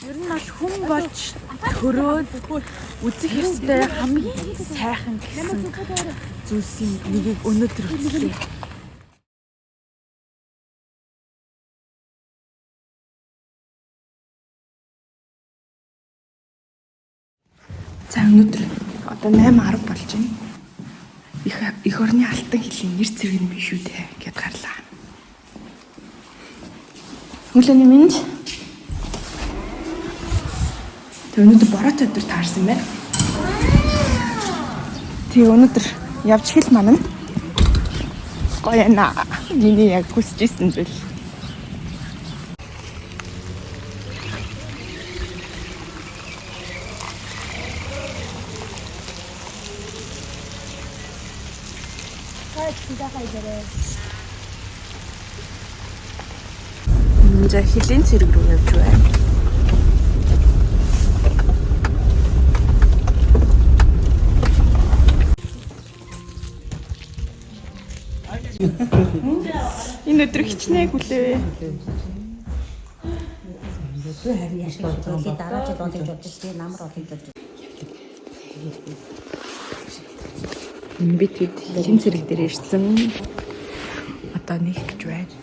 Ер нь бол хүн болж төрөөд үзэх ёстой хамгийн сайхан гэсэн зүйлсийн нэгийг өнөөдөр үзлээ. За, өнөөдөр одоо 8:10 болж байна. Эх орны алтан хилийн нэр цэрэг нь биш үү дээ гэд гарлаа. Өглөөний мэнд. Тэг өнөөдөр бороотой өдөр таарсан байна. Тэг өнөөдөр явж хэл манана. Гоё яана. Миний яг хүсэж исэн зүйл. За, хилийн цэрэг рүү явж байна. Энэ өдөр хичнээн хүлээвэ. Дараа жил болж болж би намар болж болж. Би тэд хилийн цэрэг дээр ирсэн. Одоо нэг гэж байна.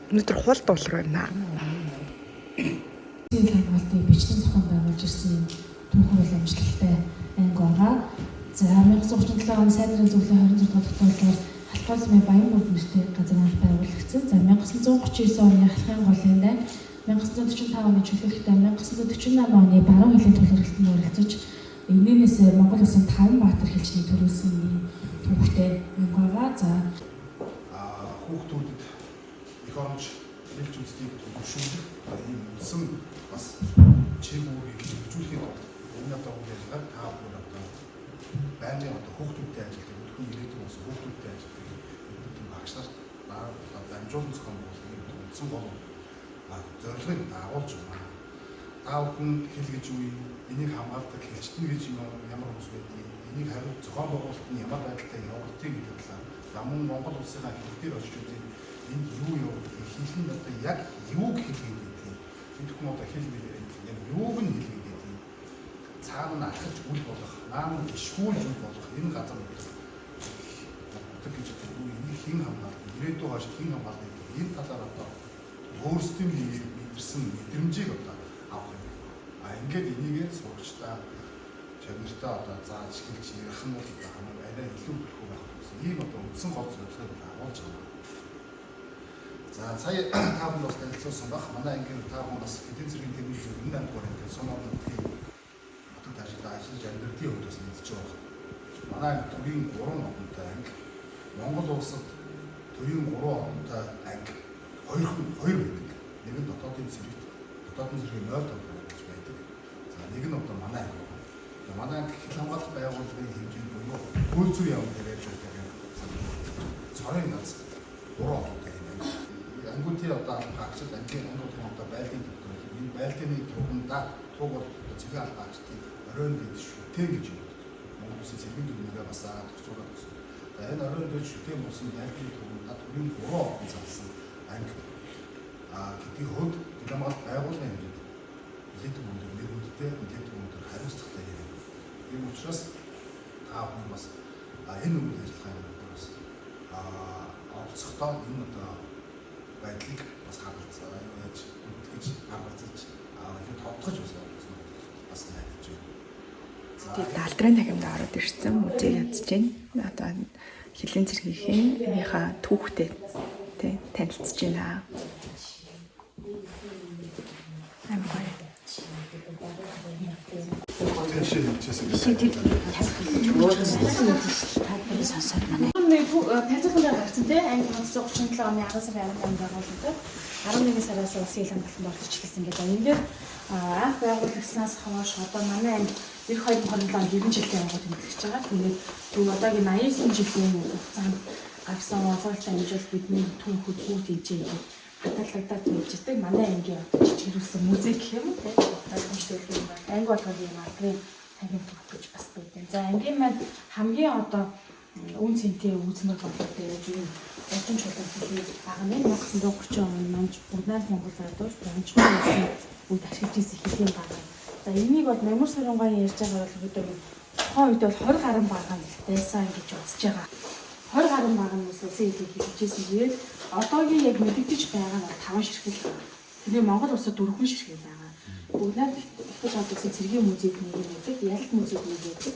Өнөөдөр хул дуулар байна. Хамгаалтыг бичлэн зохион байгуулж ирсэн юм түүхэн уламжлалтай анги байгаа. За, 1937 оны сайн дурын зөвлөлийн 26 дугаар тогтоолоор Халхаваа сумын Баянбург нэртэй газар анх байгуулагдсан. За, 1939 оны Халахын голын дайн, 1945 оны чөлөөлөлтөй, 1948 оны баруун хилийн тулгуурлалтанд оролцож энэнээс Монгол улсын 5 баатар хилчнийг төрүүлсэн ийм түүхтэй анги байгаа. За. Хүүхдүүдэд эх оронч хэлж үзтийг төвшүүлэх ийм үндсэн бас чиг үүргийг хэрэгжүүлэхийн тулд энэ одоо үйл ажиллагааг та бүхэн одоо байнгын одоо хүүхдүүдтэй ажилладаг, бүхэн ирээдүйн бас хүүхдүүдтэй ажилладаг бидний багш нарт дамжуулан зохион байгуулдаг ийм үндсэн гол зорилгыг дагуулж байна. Та бүхэн хэл гэж юу юм? Энийг хамгаалдаг хэлчтэн гэж юм ямар хүмүүс байдгийг, энийг хариу зохион байгуулалт нь ямар байдалтай явагдгийг гэдэг талаар, за мөн Монгол улсынхаа хэл дээр очиж үзээд энд юу явагдгийг, хэл нь одоо яг юуг хэлгээд байдгийг, бид хүн одоо хэл гэдэг яг юуг нь хэлгээд байдгийг, цаана нь алхаж үл болох, наан нь гიშгүүлж үл болох энэ газар нутаг гэж юу, энийг хэн хамгаалдаг, ирээдүйн хойш хэн хамгаалдаг гэдэг энэ талаар одоо өөрсдийн мэдэрсэн мэдрэмжийг одоо авах юм. А ингээд энийгээ сурагчдаа, чамнартаа одоо зааж хэлж ярих нь бол одоо хамаагүй арай илүү бүрхүү байх гэсэн ийм одоо үндсэн гол зорилгыг агуулж байгаа. За, сая та бүхэн бас танилцуулсан баг. Манай ангийн та бүхэн бас эдийн засгийн тэргүүн 98 дугаар анги Сум нутгийн хотод ажиллаж амьдралын хувьд бас мэдж байгаа. Манай анги төрийн 3 одонтой анги. Монгол улсад төрийн 3 одонтой анги хоёр байдаг. Нэг нь дотоодын цэрэгт, дотоодын цэргийн 0 5 гэж байдаг. За, нэг нь одоо манай анги. За, манай анги хэл хамгаалах байгууллагын хэмжээнд буюу хууль зүйн яам дээр ярьж байдаг юм. Цорын ганц 3 одонтой юм анги. Ангиудын одоо албан агчид ангийн ангиудын одоо байлдын төвтэй. Энэ байлдааны тугандаа туг бол цэргийн албан агчдын оройн дэд шүтэн гэж юм. Монгол улсын цэргийн дүрмээрээ бас заагаад зохицуулаад өгсөн. За, энэ оройн дэд шүтэн болсон байлдын тугандаа төрийн 3 одон залсан анги гэдгийн хувьд хэл хамгаалах байгууллагын хэмжээнд нэлээд өндөр нэр хүндтэй, нэлээд өндөр хариуцлагатай юм. Тийм учраас та бүхэн бас энэ үйл ажиллагааны бас оролцохдоо энэ одоо байдлыг бас хадгалцаа яаж үлтгэж, харгалзаж, илүү тодтогч бас оролцсон бас найдаж байна. За. Тэгээд даалдрын танхимд ороод ирсэн, музей ядж байна. Одоо хилийн цэргийнхээ энийхээ түүхтэй тий танилцж байна. Амар гоё. Тэшээ хэлчихсэн. Сонсоод манай Нэг танилцуулганд гарсан тий анги 1937 оны 10 сарын 18-нд байгуулагдаад 11 сараас улсын хэл хамгаалтанд оролцож эхэлсэн гэдэг. Энэ дээр анх байгуулагснаас хойш одоо манай анги эх 2027 онд 90 жилийн ангууд тэмдэглэж байгаа. Тэгээд энэ одоогийн 89 жилийн хугацаанд гарсан олон амжилт бидний түүхүүд хүүт хэмжээ ингээд хадгалагдаад байж идэг. Манай ангийн одоо жижигрүүлсэн музей гэх юм уу тий. Ойлгомжтой юм байна. Анги болгоод юм алдрын танхим гэж бас байдаг. За, ангийн маань хамгийн одоо Үн цэнтэй үзмэр бодлоготой яаж юм Улам чулуун хэлийг багна 1930 он манж Бүгнаар Монгол ардуус Дончгоо гэсэн үед ашиглаж ирсэн хэлийн баг. За энийг бол Намир Сурангаан ярьж байгаа бол өөдөө тухайн үед бол 20 гаруй баг байсан гэж үзэж байгаа. 20 гаруй баг нь бас улсын хэлийг хэлж ирсэн. Тэгээд одоогийн яг мэдэгдэж байгаа нь бол 5 ширхэг л байна. Тэгээ Монгол улсад 4 ширхэг байгаа. Бүгнаар ихтэй жадсан цэргийн музейд нэг юм байдаг, ялт музейд нэг байдаг.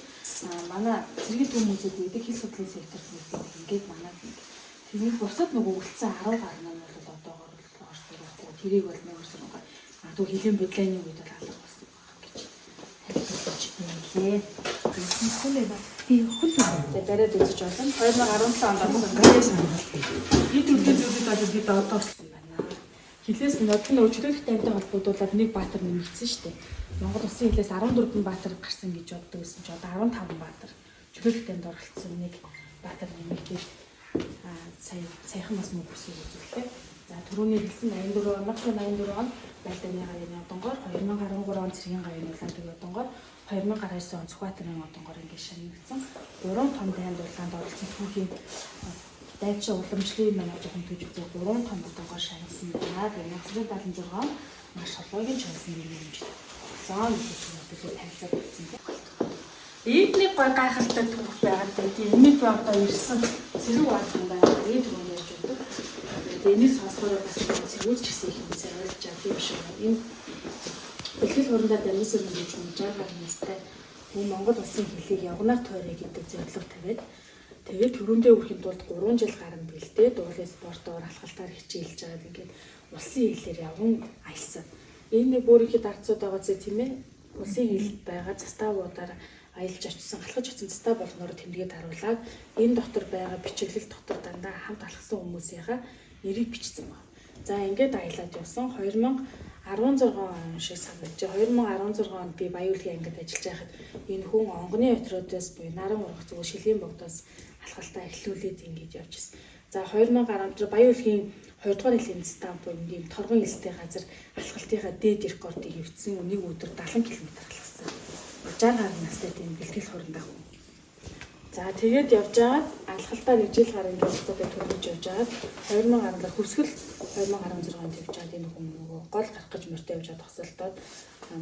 Манай цэргийн төв музейд байдаг, хэл судлалын секторт нэг байдаг. Ингээд манай тэрний бусад нөгөө үлдсэн 10 гаруй нь бол одоогор л орж сурахгүй. Тэрийг бол нэг сургаа. Магадгүй хилийн бодлооны үед бол алга болсон байх гэж тайлбарлаж байна лээ. Би хөл Тэгээ бариад үзэж болно. 2017 онд орсон. Хэд үлдэн зүйлүүд бол бид одоо орсон байна. Хилээс нодон өөрчлөлт тантай холбогдуулаад нэг баатар нэмэгдсэн шүү дээ. Монгол улсын хилээс 14 баатар гарсан гэж боддог байсан чи одоо 15 баатар чөлөөлөх танд оролцсон нэг баатар нэмэгдээд сая саяхан бас мөнгө өсөв үзүүллээ. За түрүүний хэлсэн 84 он, 1984 он Байлдааны гавьяаны одонгоор, 2013 он Цэргийн гавьяаны улаан төвийн одонгоор, 2019 он Сүхбаатарын одонгоор ингээд шагнагдсан. Гурван том дайнд улаанд оролцсон түүхийн дайчин уламжлалын манай жоохон төж үзээ гурван том одонгоор шагнасан байна. Тэгээ 1976 он маш холгойн чансан юм хэмжээ. Зон гэж юм танилцаад өгсөн. Эдний гой гайхалтай түүх байгаа даа. Тийм энийг би одоо ирсэн цэрэг баатар байгаа. Энэ түүх ярьж өгдөг. Тэгээд энийг сонсохоор бас цэргүүл ч гэсэн их юм зориулж байгаа юм шиг байна. Энэ бэлтгэл хурандаа дамжсан юм гэж 60 гаруй настай хүн Монгол улсын хэлийг явганаар тойрё гэдэг зорилго тавиад тэгээд төрөндөө хүрэхин тулд 3 жил гарan бэлдээд уулын спортоор алхалтаар хичээлж байгаад ингээд улсын хэлээр явган аялсан. Энэ нэг өөрийнхөө дарцууд байгаа зэ тийм ээ. Улсын хэлд байгаа заставуудаар аялж очисон, алхаж очисон застав болгоноор тэмдэглээд харуулад энэ дотор байгаа бичиглэл дотор дандаа хамт алхсан хүмүүсийнхаа нэрийг бичсэн байна. За ингээд аялаад явсан 2016 он шиг санагдаж. 2016 онд би Баяуулгийн ангид ажиллаж байхад энэ хүн онгоны отродоос буюу наран ургах зүгээр шилийн богдоос алхалтаа эхлүүлээд ингээд явж ирсэн. За 2017 Баяуулгийн 2 дугаар жилийн стамп буюу ийм торгон элстэй газар алхалтынхаа дээд рекордыг эвдсэн. Нэг өдөр 70 км алхасан. 60 гаруй настай тийм бэлтгэл хурандаа хүн. За тэгээд явж байгаад алхалтаа нэг жил гарan ингээд хугацаатай төрөж явж байгаад 2017 хөвсгөл 2016 онд явж байгаад энэ хүн нөгөө гол гарах гэж морьтой явж байгаад тосолдоод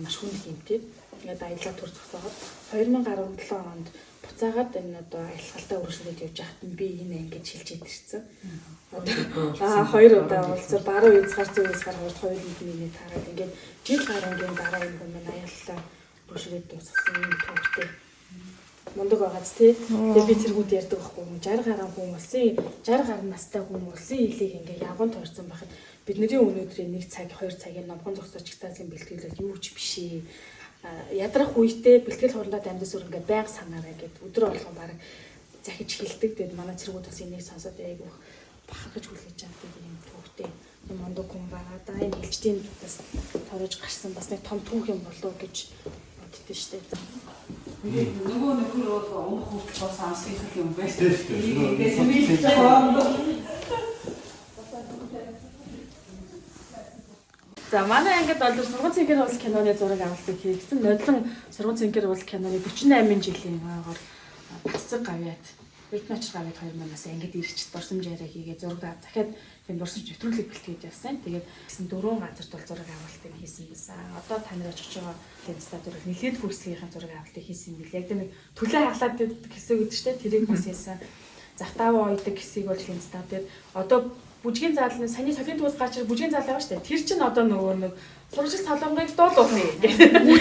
маш хүнд гэмтээд ингээд аялаа төр зогсоогоод 2017 онд буцаагаад энэ одоо аялалтаа үргэлжлүүлээд явж байхад нь би энэ ангид шилжээд ирсэн. Одоо хоёр удаа уулзсан, баруун хязгаар зүүн хязгаар хоёр хоёуланд миний таарад ингээд жил гарангийн дараа энэ хүн маань аяллаа үргэлжлээд дуусгасан юм түүхтэй. Мундаг байгааз тий. Тэгээ би цэргүүд ярьдаг байхгүй юм. 60 гаруй хүн улсын 60 гаруй настай хүн улсын хэлийг ингээ явган тойрсон байхад бидний өнөөдрийн 1 цаг 2 цагийн номхон зогсооч гитаазын бэлтгэл бол юу ч биш ээ. Ядрах үедээ бэлтгэл хурандаа дамжсан сүр ингээ байнга санаарай гэд өдөр болгон баг захиж хэлдэг. Тэгээд манай цэргүүд бас энийг сонсоод айгүйх бахархаж хүлээж авдаг юм түүхтэй. Мундаг хүн байгаа да. Энэ хэлжтийн бас торож гарсан бас нэг том түүх юм болов гэж боддөө штэ. Нөгөө нөхөр бол өмнөх хүртэл бас амсгийх юм байна. Тийм шүү дээ. Ингээд сэмэлж байгаа. За манай ангид бол Сурган цэнхэр уул киноны зураг авалтыг хийгдсэн. Нодлон Сурган цэнхэр уул киноны 48 жилийн ойгоор Баццэг гавьяат, Эрдэнэч гавьяат хоёр манаас ангид ирч дурсамж яриа хийгээ зураг дахиад тийм дурсамж нэвтрүүлэг бэлтгээд явсан. Тэгээд гэсэн дөрвөн газарт бол зураг авалтыг хийсэн байсан. Одоо та нар очиж байгаа тэнцлээ зураг нэлээд хөрслөгийн зураг авалтыг хийсэн юм бил. Яг нэг түлээ хаглаад хэсэг гэдэг чинь тэрийг бас хийсэн. Захтааваа ойдог хэсгийг бол хинстав дээр одоо бүжгийн заалны саяны солийн түүс гарч бүжгийн заал байгаа шүү дээ. Тэр чинь одоо нөгөө нэг сургууль солонгыг дуулуулъя гэдэг.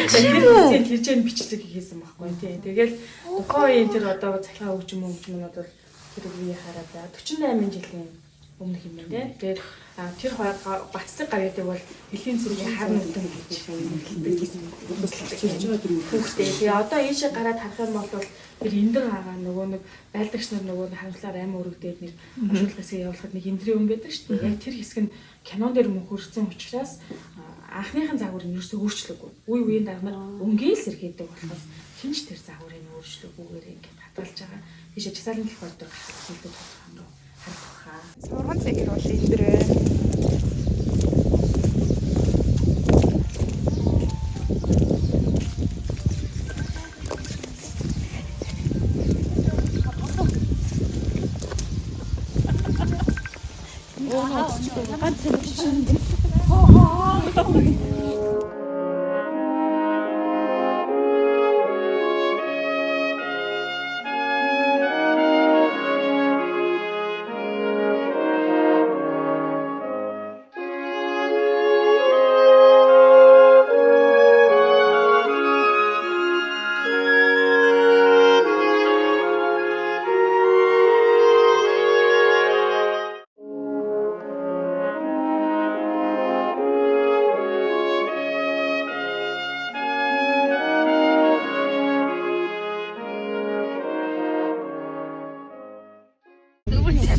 Тэр хэсгийг тэр чинь бичлэг хийсэн байхгүй тий. Тэгэл тухайн үеийн тэр одоо цахилгаан хөгжим хөгжмөнүүд бол тэр үеийн хараад за 48 жилийн өмнөх юм байна тий. Тэгээд тэр хоёр Баццэг гавьяадаг бол дэлхийн цэргийн хар нүдэн гэж хүүхдээ. Тэгээ одоо ийшээ гараад харах юм бол тэр эндэр хагаа нөгөө нэг байлдагч нар нөгөө харамслаар аим өргөдөөд нэг оршуулгын хэсгийг явуулахад нэг эндрийн өн байдаг шүү дээ. Яг тэр хэсэг нь кинон дээр мөнхөрсөн учраас анхныхын загвар нь ерөөсөө өөрчлөггүй. Үе үеийн дараа өнгийн л сэргээдэг болохоос хинч тэр загварыг өөрчлөггүйгээр ингээд хадгалж байгаа. Тийшээ жагсаалын талбай дээр гарах зүйлүүд тодорхой харагдах хаа. Сурган цэгэр бол энэ дэр байна.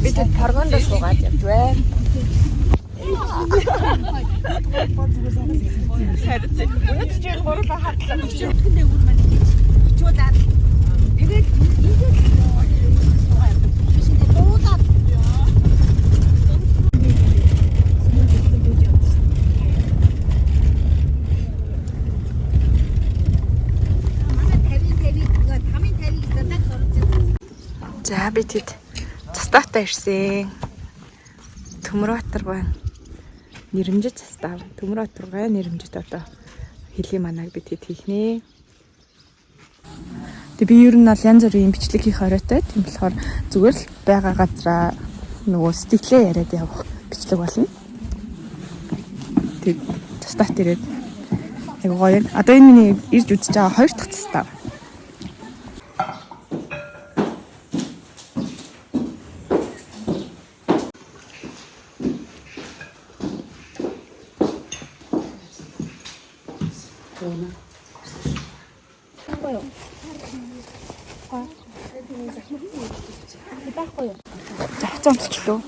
Би тэд торгондоо суугаад явж бай. Өнөөдөр чи гурлаа хадлаа. Очиулаад тэгээд ингээд суугаа явдаг. Шишиндээ дуулаад. Манай 50 50 тамын 50-ыг задаад сурч байсан. За би тэд Застаатай ирсэн. Төмөрбаатар байна. Нэрэмжит застаа. Төмөрбаатар гай нэрэмжит одоо хөлийн манааг би тэд хийх нэ. Тэг би ер нь бол янз бүрийн бичлэг хийх оройтой. Тийм болохоор зүгээр л байгаа газраа нөгөө сэтгэлээ яриад явах бичлэг болно. Тэг застаат ирээд айгу гоё. Одоо энэ миний ирж үзэж байгаа хоёр дахь застаа. За хэцүү өмсчлөө.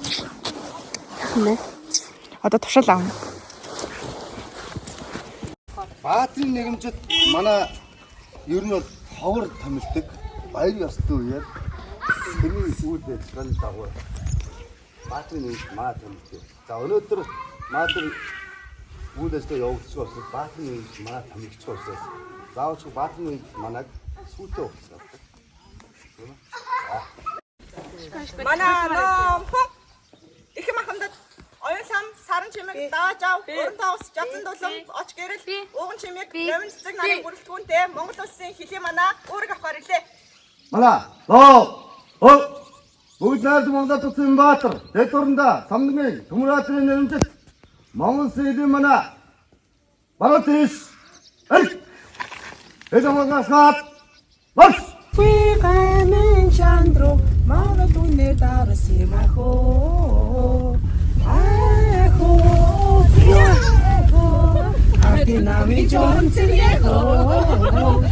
Сайхан бэ. Одоо туршил авна. Баатрын нэгэмжит манай ер нь бол ховор томилдог баяр ёстой үеэр тэрний үйл ажиллагааны дагуу Баатрын нэгэмжит маа томилдог. За өнөөдөр Маатар үйл ажиллагаа явагдчих учраас Баатрын нэгэмжит маа томилчих учраас заавал ч Баатрын нэгэмжит манааг сүйтэй ухалцдаг. Манай ном хүн ихэм ахмадад оюун лам саран чимэг дааж ав өрөн тоос жазан дулам оч гэрэл ууган чимэг номин цэцэг нарын бүрэлдэхүүнтэй Монгол улсын хөлийн манаа үүрэг авахар ирлээ. Манай лоо өө бүгд найрд Монгол улсын Баатар дэд дуранда самдмын Төмөрбаатарын нэрэмжит Монгол улсын манай баруун тийш эрг хэд амгаас марш. Гамэн чандру Монгол үнээр дарсан юм ахоо. Ахоо. Ахоо. Ардинами жонцэн яхоо.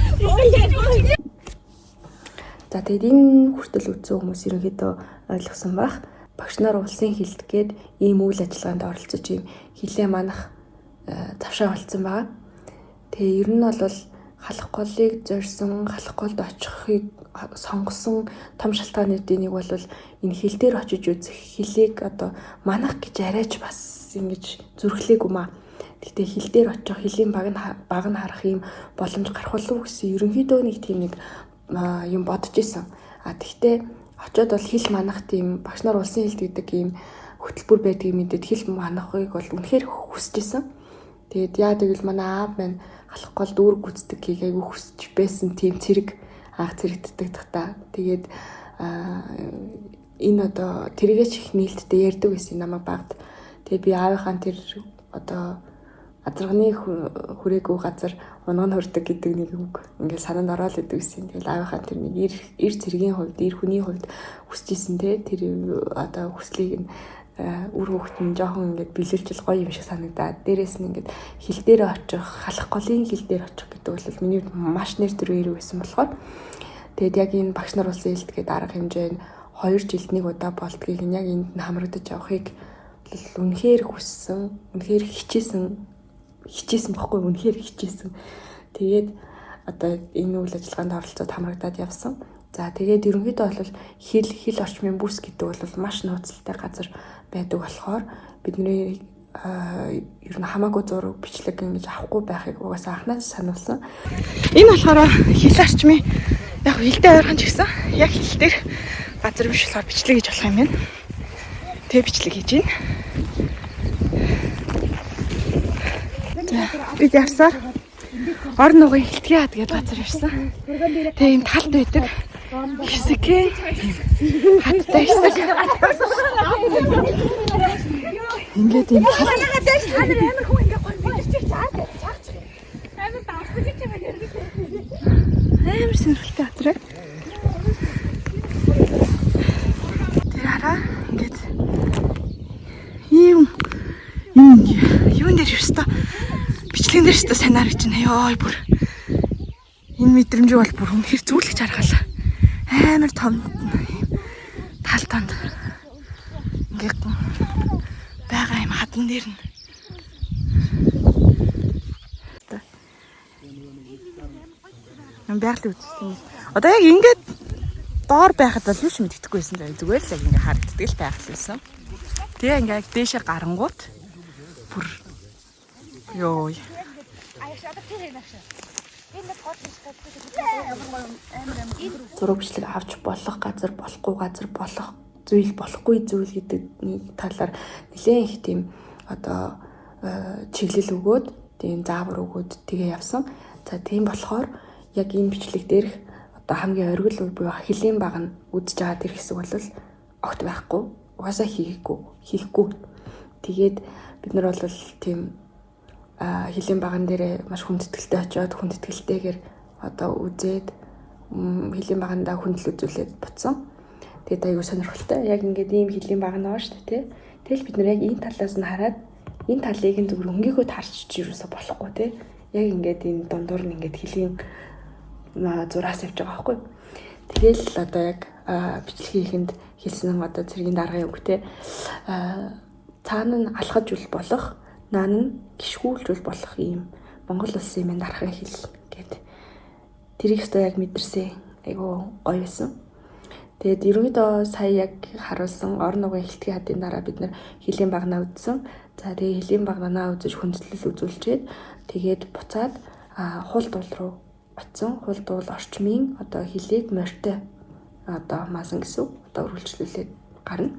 За тэгээд энэ хүртэл үзсэн хүмүүс ерөнхийдөө ойлгосон байх. Багш нар улсын хилд гээд ийм үйл ажиллагаанд оролцож ийм хилээ манах завшаа болцсон байгаа. Тэгээ ер нь бол халах голыг зорьсон, халах голд очихыг сонгосон том шалтгаануудын нэг бол энэ хил дээр очиж үзэх, хилийг одоо манах гэж арайч бас ингэж зүрхлээгүй маа. Гэхдээ хил дээр очих, хилийн баг нь харах ийм боломж гарах болов уу гэсэн ерөнхийдөө нэг тийм нэг юм бодож исэн. А тэгтээ очиод бол хил манах тийм багш нар улсын хилд гэдэг ийм хөтөлбөр байдгийг мэдээд хил манахыг бол үнэхээр хүсэж исэн. Тэгээд яа гэвэл манай аав маань халах гол дүүрэг гүйцэтгэхийг айгүй хүсэж байсан тийм цэрэг анх цэрэгддэг та. Тэгээд энэ одоо тэрийгээч их нээлттэй ярьдаг байсан намайг багт. Тэгээд би аавынхаа тэр одоо азарганы хүрээгүй газар унган хурдаг гэдэг нэг үг ингээд санаанд ороод идэг гэсэн. Тэгэл аавынхаа тэр нэг эр цэргийн хувьд, эр хүний хувьд хүсэж исэн те тэр одоо хүслийг нь үр хүүхэд нь жоохон ингээд биелүүлчихэл гоё юм шиг санагдаад. Дээрээс нь ингээд хил дээр очих, халах голын хил дээр очих гэдэг бол миний хувьд маш нэр төрөө ирүү байсан болохоор тэгээд яг энэ багш нар улсын хэлт гэдэг арга хэмжээ нь 2 жилд нэг удаа болдгийг нь яг энд нь хамрагдаж явахыг бол үнэхээр хүссэн, үнэхээр хичээсэн бохгүй, үнэхээр хичээсэн. Тэгээд одоо энэ үйл ажиллагаанд оролцоод хамрагдаад явсан. За тэгээд ерөнхийдөө бол хил орчмын бүс гэдэг бол маш нууцлалтай газар байдаг болохоор бидний ер нь хамаагүй зураг бичлэг ингэж авахгүй байхыг угаасаа анханаас сануулсан. Энэ болохоор хил орчмын яг хилтэй ойрхон ч гэсэн яг хил дээр газар биш болохоор бичлэг хийж болох юм байна. Тэгээ бичлэг хийж байна. Бид явсаар орон нугын хилтгий хад гэдэг газар ирсэн. Тэгээ ийм талд байдаг. Хэсэг хадтай хэсэг. Ингээд ийм талд. Амар сонирхолтой газар ээ. Тэр хараа ингээд ийм юм юун дээр ёстой бичлэгэн дээр ёстой санаар гэж байна. Йой бүр энэ мэдрэмжийг бол бүр үнэхэр зүрлэж харгаал. Амар том ийм тал танд ингээд байгаа юм хадан дээр нь. Байгалийн үзэсгэлэн юм. Одоо яг ингээд доор байхад бол юу ч мэддэхгүй байсан заяа. Зүгээр л яг ингээд харагддаг л байх л байсан. Тэгээ ингээд яг дээшээ гарангуут бүр ёо. Зураг бичлэг авч болох газар, болохгүй газар, болох зүйл, болохгүй зүйл гэдэг нэг талаар нэлээд их тийм одоо чиглэл өгөөд, тийм заавар өгөөд тэгээ явсан. За тийм болохоор яг энэ бичлэг дээрх одоо хамгийн оргил үе буюу хилийн баг нь үзэж байгаа тэр хэсэг бол огт байхгүй. Угаасаа хийхгүй. Тэгээд бид нар бол тийм хилийн баган дээрээ маш хүндэтгэлтэй очиод хүндэтгэлтэйгээр одоо үзээд хилийн багандаа хүндэл үзүүлээд буцсан. Тэгээд аюу сонирхолтой. Яг ингээд ийм хилийн баг нь байгаа шүү дээ, тий. Тэгэл бид нар яг энэ талаас нь хараад энэ талыг нь зүгээр өнгийгөө тарчиж юусоо болохгүй, тий. Яг ингээд энэ дундуур нь ингээд хилийн зураас явж байгаа байхгүй. Тэгэл одоо яг бичлэгийн ихэнд хэлсэн одоо цэргийн даргын үг, тий. Цаана нь алхаж үл болох, наан нь гიშгүүлж үл болох ийм Монгол улсын минь дарахын хэл гэд. Тэрийг өстой яг мэдэрсэн. Айгуу гоё байсан. Тэгээд ерөнхийдөө сая яг харуулсан орон нугын хилтгийн хадын дараа бид нар хилийн багнаа үзсэн. За тэгээ хилийн багнаа үзэж хүндэтгэл үзүүлчихэд тэгээд буцаад хул дуул руу очсон. Хул дуул орчмын одоо хилийг морьтой одоо маасан гэсэн үг. Одоо үргэлжлүүлээд гарна.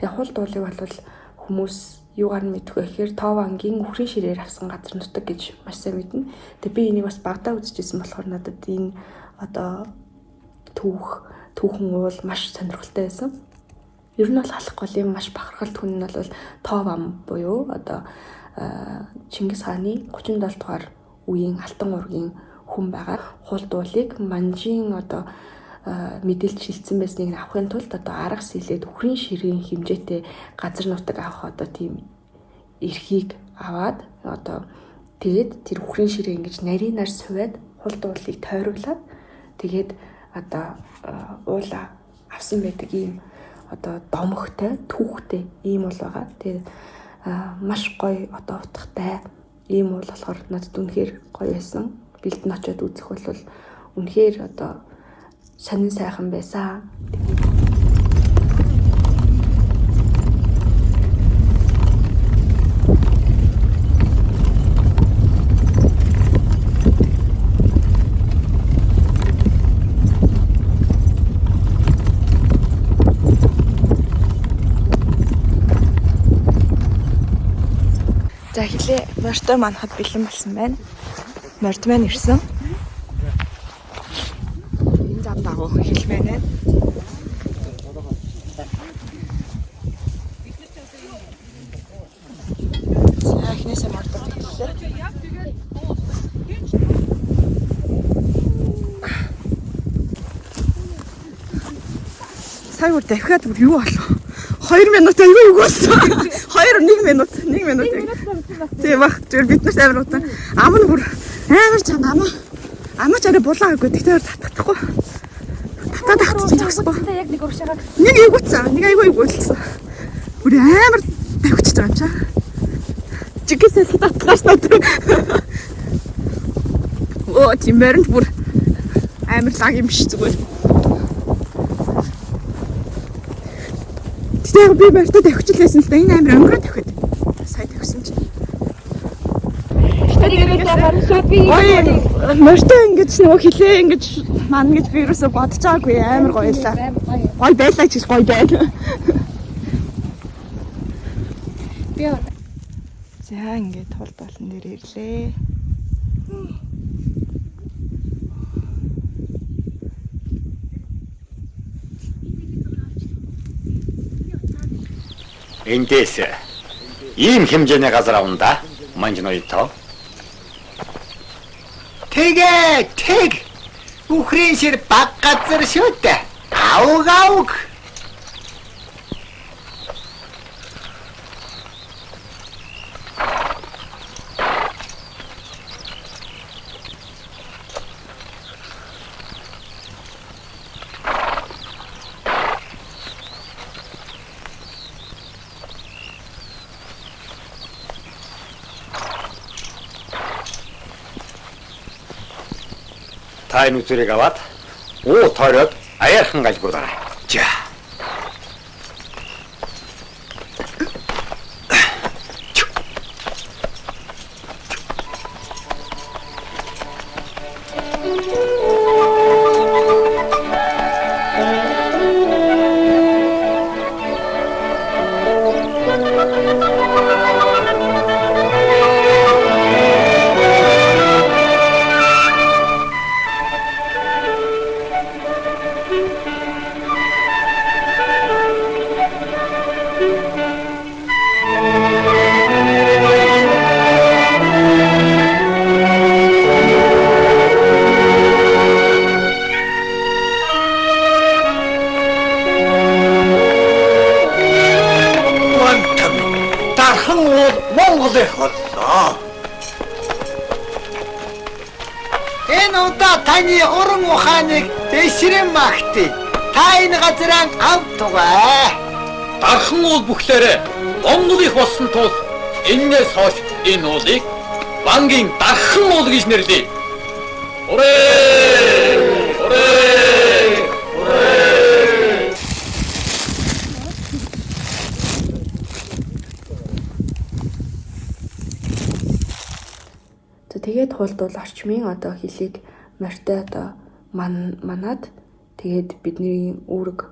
Тэгээ хул дуулыг бол хүмүүс юугаар нь мэдэх вэ гэхээр Тов ангийн үхрийн ширээр авсан газар нутаг гэж маш сайн мэднэ. Тэгээ би энийг бас багадаа үзчихсэн болохоор надад энэ одоо түүхэн уул маш сонирхолтой байсан. Ер нь бол Халах голын маш бахархалт хүн нь бол Тов ам буюу одоо Чингис хааны 37 дугаар үеийн Алтан ургийн хүн байгаа. Хул дуулыг манжийн одоо мэдээлж шилжсэн байсныг авахын тулд одоо арга сэлээд үхрийн ширийн хэмжээтэй газар нутаг авах одоо тийм эрхийг аваад одоо тэгээд тэр үхрийн ширээ ингэж нарийнаар суваад хул дуулыг тойруулаад тэгээд одоо уула авсан байдаг ийм одоо домогтой түүхтэй ийм уул байгаа. Тэгээд маш гоё одоо утгатай ийм уул болохоор надад үнэхээр гоё байсан. Бэлдэн очиод үзэх бол үнэхээр одоо сонин сайхан байсан. За хилээ морьтой манахад бэлэн болсон байна. Морд маань ирсэн. Энэ зам дагуу хил маань байна. За эхнээсээ мордод эхэллээ. Сая бүр дахиад бүр юу болов? 2 минут аюу юу болсон. 2 1 минут, 1 минут. Тийм баг. Зүгээр бид нарт амар удаан. Ам нь бүр амар чанга ам. Амаач арай булаа аггүй. Тэгтээ татахгүй. Татаад татчих зогсохгүй. Яг нэг уршаагаа Нэг эвгүцсэн. Нэг айгүй эвгүцсэн. Бүр амар давхиж байгаа юм чаа. Жигэсээ татгаас надад. Оо тийм моринт бүр амар лаг юм биш зүгээр. Тэгтээ яг би морьтой давхиж л байсан л да. Энэ амар өнгөрөө давхид. Сая давхисан чинь. Ой, морьтой ингэж нөгөө хилээ ингэж ман гэж би юусоо бодож байгаагүй амар гоё лаа. Гоё байлаа ч гэж гоё байна. За ингээд тулд болон дээр ирлээ. Эндээс ийм хэмжээний газар авна да. Манж ноёто. Тэгээ тэг. Үхрийн шир баг газар шүү дээ. Ауг ауг. Та энэ үзрийг аваад уу тойроод аяархан галгуулаарай. За. Вантам. Дархан уул Монгол их боллоо. Энэ удаа таны уран ухааныг дэшрэн магтъя. Та энэ газраа ав тугай. Дархан уул бүхлээрээ Монгол их болсон тул энээс хойш энэ уулыг Бангийн дархан уул гэж нэрлэе. Урээ! Урээ! Урээ! За тэгээд хулд бол орчмын одоо хилийг морьтой одоо манад тэгээд бидний үүрэг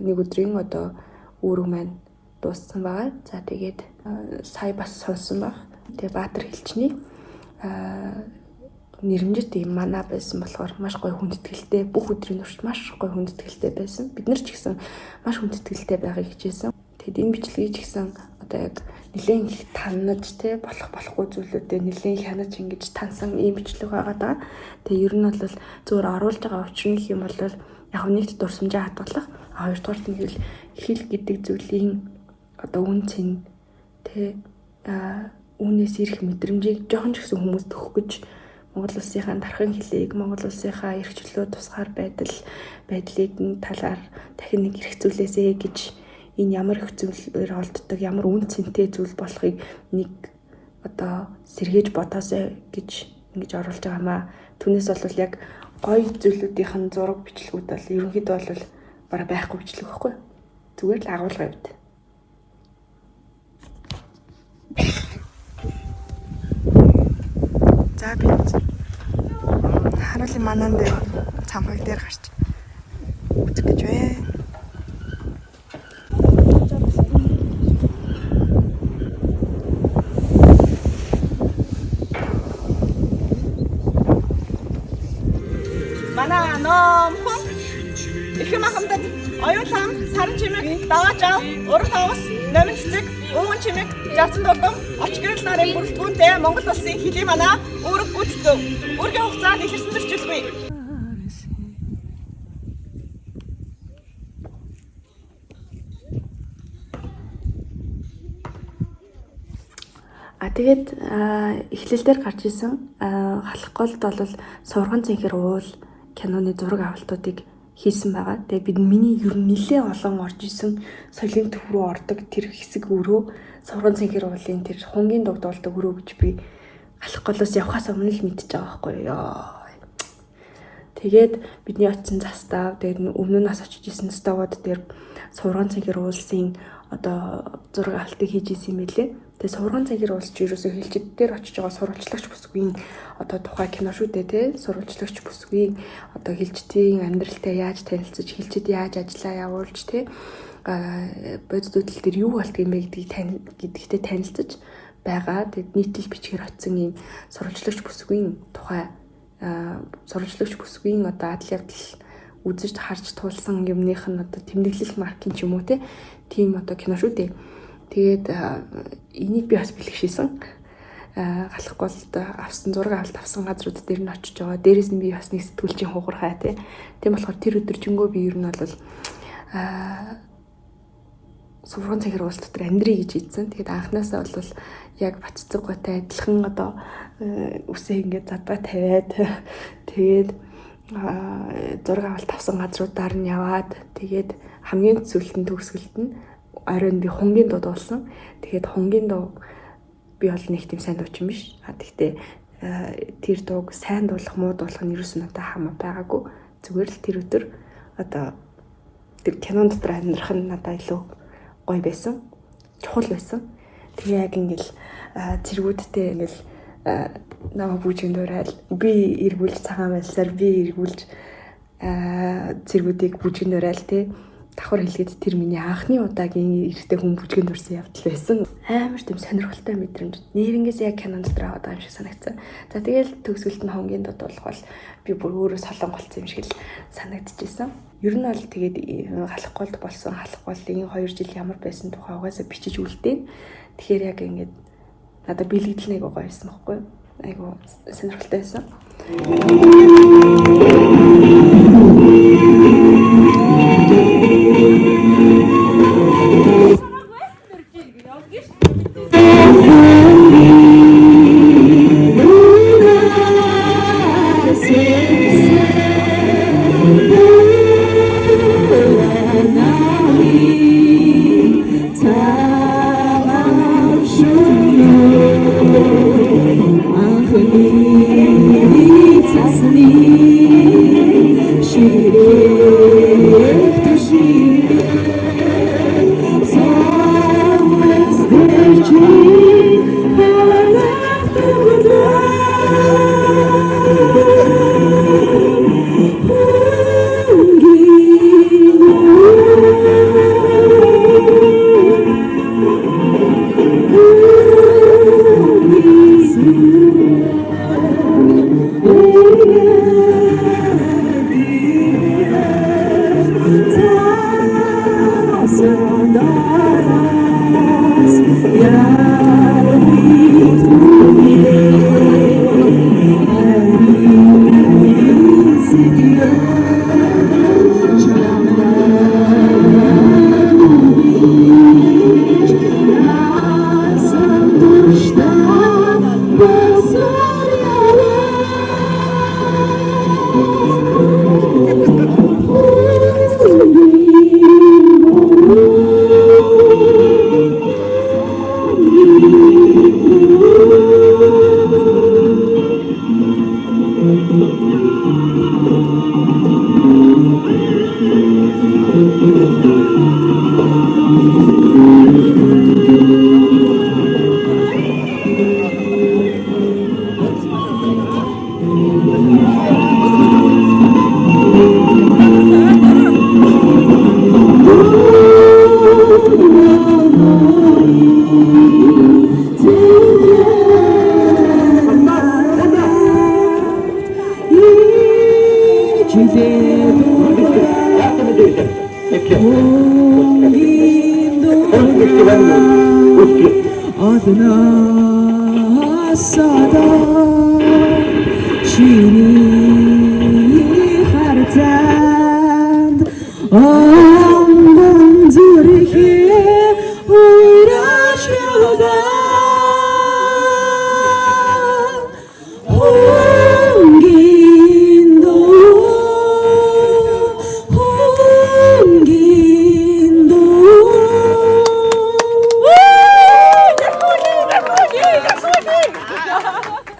нэг өдрийн одоо үүрэг маань дууссан байгаа. За тэгээд сая бас сонсон баг. Тэгээд Баатар хилчний нэрмжит ийм манаа байсан болохоор маш гоё хүндэтгэлтэй, бүх өдрийн турш маш гоё хүндэтгэлтэй байсан. Бид нар ч гэсэн маш хүндэтгэлтэй байхыг хичээсэн. Тэгэд энэ бичлэгийг ч гэсэн одоо яг нэлээн их танаж те болох болохгүй зүйлүүдээ нэлээн хянаж ингэж тансан ийм бичлэг байгаа даа. Тэгээ ер нь бол зүгээр оруулж байгаа учир нь гэх юм бол яг нэгт дурсамжаа хадгалах, а хоёрдугаарт нь хэл хэл гэдэг зүйлийн одоо үн цэн те үүнээс ирэх мэдрэмжийг жоохон ч гэсэн хүмүүст өгөх гэж Монгол улсынхаа дархан хэлийг, Монгол улсынхаа эрх чөлөө тусгаар байдлыг талаар дахин нэг эрхцүүлээсэй гэж энэ ямар их зүйлээр олддог, ямар үн цэнтэй зүйл болохыг нэг одоо сэргээж бодоосэй гэж ингэж оруулж байгаа маа. Түүнээс бол яг гоё зүйлүүдийнх нь зураг бичлэгүүд бол ерөнхийдөө бол бараг байхгүй бичлэг байхгүй. Зүгээр л агуулга явд. За би харуулын манан дээр цамхаг дээр гарч үзэх гэж байна. Манай ном хүн Ихэм ахмадад оюун лам, саран чимэг, даваа жав, уран тоос, номин цэцэг, өвгөн чимэг, жарцан дулам, оч гэрэл нарын бүрэлдэхүүнтэй Монгол улсын хөлийн манаа үүрэг гүйцэтгэв. Үүргийн хугацаанд илэрсэн зөрчилгүй. А тэгээд эхлэл дээр гарч исэн халах голд бол сурган цэнхэр уул киноны зураг авалтуудыг хийсэн байгаа. Тэгээд бид миний ер нь нэлээ олон орж исэн соёлын төв рүү ордог тэр хэсэг өрөө сурган цэнхэр уулын тэр хунгийн дуг дуулдаг өрөө гэж би халах голоос явхаас өмнө л мэдчихэж байгаа байхгүй юу. Тэгээд бидний очисон застав, тэгээд өмнө нь бас очиж исэн заставууд дээр сурган цэнхэр уулсын одоо зураг авалтыг хийж исэн юм байлээ. Тэгээд сурган цэнхэр уулс чи ерөөсөө хилчид дээр очиж байгаа сурвалжлагч бүсгүй одоо тухай кино шүү дээ тий. Сурвалжлагч бүсгүй одоо хилчдийн амьдралтай яаж танилцаж, хилчид яаж ажиллаа явуулж тий. Бодит үдэл дээр юу болдго юм бэ гэдгийг гэдэгтэй танилцаж байгаа. Тэгэд нийтлэл бичгээр очсон ийм сурвалжлагч бүсгүйн тухай сурвалжлагч бүсгүйн одоо адал явдал үзэж харж туулсан юмных нь одоо тэмдэглэл маркийн ч юм уу те тийм одоо кино шүү дээ. Тэгээд энийг би бас бэлгшээсэн. Галах голд авсан зураг авалт авсан газрууд дээр нь очиж байгаа. Дээрээс нь би бас нэг сэтгүүлчийн хугархай те. Тийм болохоор тэр өдөржингөө би ер нь бол сувран цахир уус дотор амьдрий гэж ийдсэн. Тэгээд анханасаа бол яг Баццэг гойтой адилхан одоо үсээ ингээд задгаа тавиад тэгээд зураг авалт авсан газруудаар нь яваад тэгээд хамгийн сүүлд нь төгсгөлд нь оройн би хунгийн дуу дуулсан. Тэгээд хунгийн дуу би бол нэг тийм сайн дуучин биш. А тэгтээ тэр дууг сайн дуулах, муу дуулах нь ерөөс нь надад хамаа байгаагүй. Зүгээр л тэр өдөр одоо тэр кинон дотор амьдрах нь надад илүү гоё байсан. Чухал байсан. Тэгээ яг ингээл цэргүүдтэй ингээл намайг бүжинд дуурайл би эргүүлж цагаан байлсаар би эргүүлж цэргүүдийг бүжинд дуурайл те давхар хэлгээд тэр миний анхны удаагийн эрэгтэй хүн бүжгэнд дурсан явдал байсан. Амар тийм сонирхолтой мэдрэмж. Нэрнгээс яг кинон дотор аваад байгаа юм шиг санагдсан. За тэгэл төгсгөлд нь хонгийн дот болох бол би бүр өөрөө солон голцсон юм шиг л санагдчихсэн. Ер нь бол тэгээд халах голд болсон халах голын 2 жил ямар байсан тухай угаасаа бичиж үлдээн. Тэгэхээр яг ингээд надад бэлэгдэл нэг гоё байсан байхгүй юу? Айгу сонирхолтой байсан.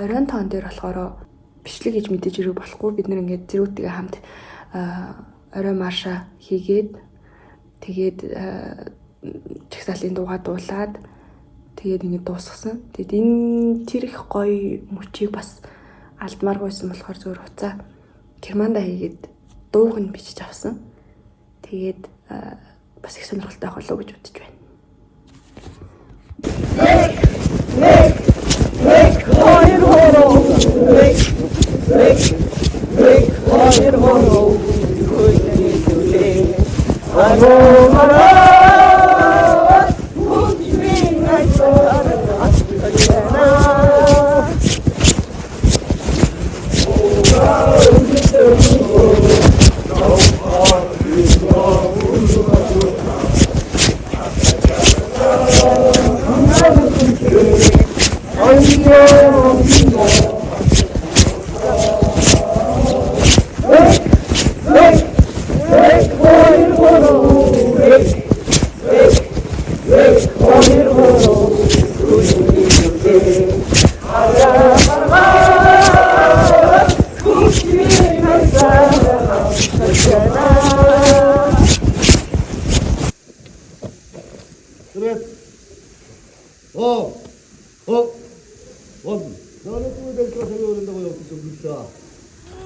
Оройн тоон дээр болохоор бичлэг хийж мэдээж ирэх болохгүй бид нар ингээд зэрүүтэйгээ хамт орой марша хийгээд тэгээд чагсаалын дуугаа дуулаад тэгээд ингээд дуусгасан. Тэгээд энэ тэр их гоё мөчийг бас алдмааргүйсэн болохоор зөвөр хуцаа керманда хийгээд дууг нь бичиж авсан. Тэгээд бас их сонирхолтой байх болов уу гэж бодож байна.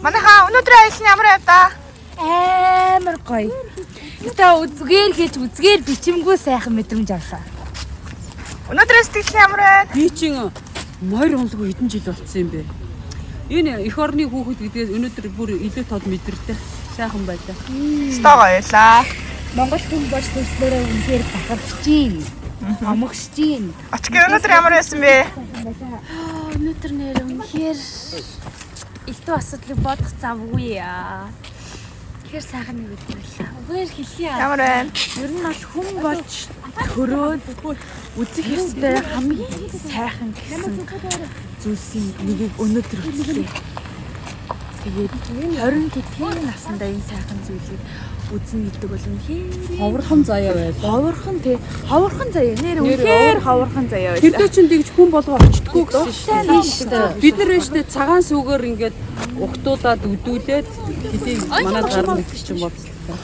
Манайхаа өнөөдрийн аялал нь ямар байв та? Амар гоё. Гэтэ үзгээр хийж үзгээр бичимгүй сайхан мэдрэмж авлаа. Өнөөдрийн сэтгэл нь ямар байна? Би чинь морь унлгүй хэдэн жил болцсон юм бэ? Энэ эх орны хүүхэд гэдгээс өнөөдөр бүр илүү тод мэдэрдэг. Сайхан байлаа. Стоо гоёлаа. Монгол хүн болж төрснөөрөө үнэхээр бахархаж гин. Амгшж гин. Очги өнөөдөр ямар байсан бэ? Өнөөдөр нэр үнэхээр элдв асуудлыг бодох завгүй яа. Тэгэхээр сайхан нэг өдөр байлаа. Үгээр хэлье. Ямар байна? Ер нь бол хүн болж төрөөд үзэх ёстой хамгийн сайхан гэсэн зүйлсийн нэгийг өнөөдөр үзлээ. Тэгээд 20 хэдхэн наснда энэ сайхан зүйлийг үзнэ гэдэг бол үнэхээр Ховорхон заяа байлаа. ховорхон тий ховорхон заяа нэр үнэхээр ховорхон заяа байлаа. Тэрдээ чинь тэгж хүн болгоо очтгүй гэсэн шүү дээ. Бид нар шүү дээ цагаан сүгээр ингээд угтуулаад өдүүлээд хэдий манай гарна гэдэг чинь бодлоо.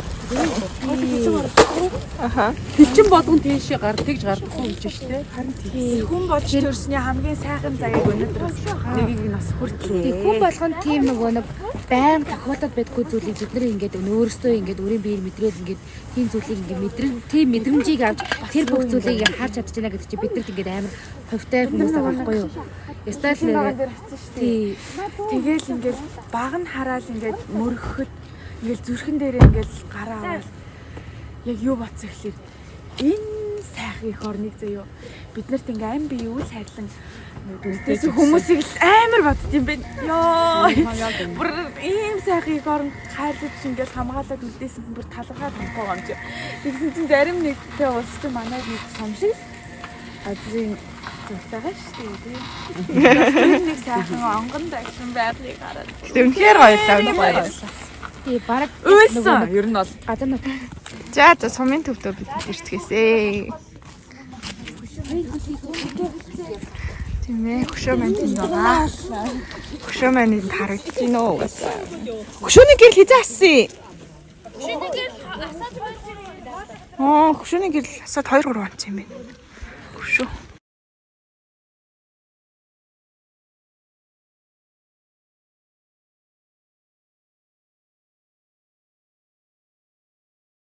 Аха. Хилчин болгон тийшээ гар тэгж гардаггүй гэж шүү дээ. Хүн болж төрсний хамгийн сайхан заяаг өнөөдөр бас нэгийг нь бас хүртлээ. Хүн болгон тийм нөгөө нэг байн тохиолдод байдгүй зүйлийг бид нар ингээд өөрсдөө ингээд өөрийн биеэр мэдрээд ингээд тийм зүйлийг ингээд мэдрэн тийм мэдрэмжийг авч тэр бүх зүйлийг харж чадж байна гэдэг чинь биднэрт ингээд амар хувьтай хүмүүс байгаа байхгүй юу? Ёстой л нэр тий Тэгэл ингээд баг нь хараал ингээд мөрөхөд ингээд зүрхэн дээрээ ингээд гараа аваад яг юу бодсон гэхлээр энэ сайхан их орныг заяо бид нарт ингээ ам бие үл хайрлан үлдээсэн хүмүүсийг л амар бодд юм байна. Йоо. Бүр ийм сайхан их орн хайрлаж ингээд хамгаалаад үлдээсэн бүр талархаад болохгүй юм чи. Тэгсэн чинь зарим нэг тэ улс чинь манай нэг сум шиг газрын зуртайгаа шүү дээ тий. Тэр нэг сайхан онгон дагшин байгалыг хараад Гэтэ үнэхээр гоёлаа. Үнэхээр гоёлаа. Тий баг уйлсан. Ер нь бол газар нутаг За за сумын төвдөө бид ирцгээсэй. Тийм ээ, хөшөө маань тэнд байгаа. Хөшөө маань энд харагдаж байна уу угаасаа. Хөшөөний гэрэл хизээ ассан. Хөшөөний гэрэл асаад 2 3 онц юм байна. Хөшөө.